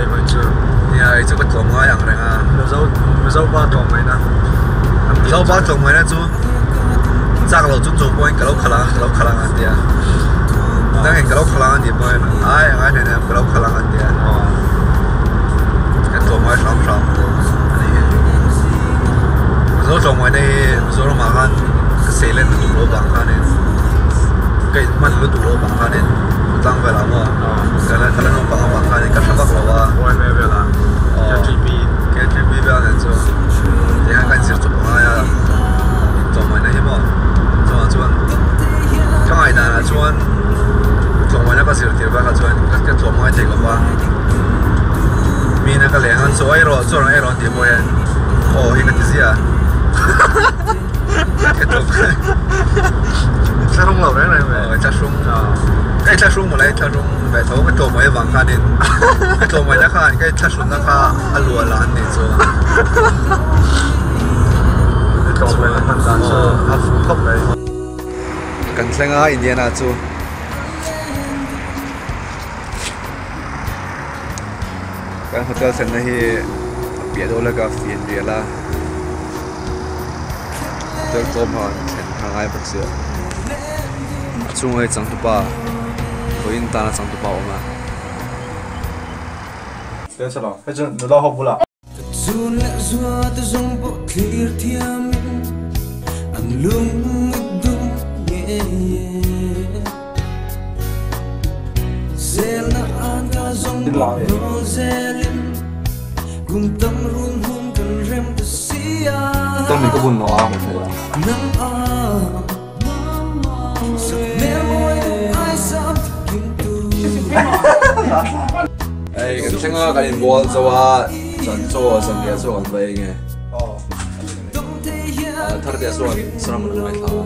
mai vawi chu. Nia hei chu ka tlawm ngai ang reng a. Mizo Mizo pa tlawm ngaihna. Mizo pa tlawm ngaihna chu chak lo chung chung pawhin ka lo khalh ang ka lo khalh ang an ti a. Nangin ka lo khalh ang an tih pawhin ai a ngai hleinem ka lo khalh ang an ti a. Kan tlawm ngai hram hram a ni hi. Mizo tlawm ngaihna hi Mizoramah khan ka seilen lutuk lo vang khanin ka inhman lutuk lo vang khanin khawtlang velah maw ka la ka la naupang avang khanin ka hre vak lo a. YMA velah KTP. KTP vel nen chu tihian ka inzir chawp a ngai a tlawm ngaihna hi maw chungah chuan ka ngaihdanah chuan tlawm ngaihna ka zir tir bakah chuan ka tlawm ngai thei lova mi ina ka leng a chaw ei rawh chaw rawn ei rawh an tih pawh hian aw hi ka ti ziah a ka tlawm Thlahrung lo reng reng ve. Aw thlahrung ka thlahrung mawlh a thlahrung ve tho ka tlawm mai avang khanin ka tlawm mai na khan ka thlahrun na kha a luah lah an nih chu. I tlawm mai na hman dan chu a fuh khawp mai. Kan thleng a Indiana chu. Kan hotel thlenna hi a piah deuh leka fian rial a hotel tlawm ho an thlen kha a ngai bawk sia a chhunga hi changtupa vawiin tana changtupa a awm a. Tawng ka bun lo a hmu thei a. Hei kan thleng a kan inbual zo a chuan chaw zanriah chu kan va eng e. Tharte chuan sermon an ngaithla a.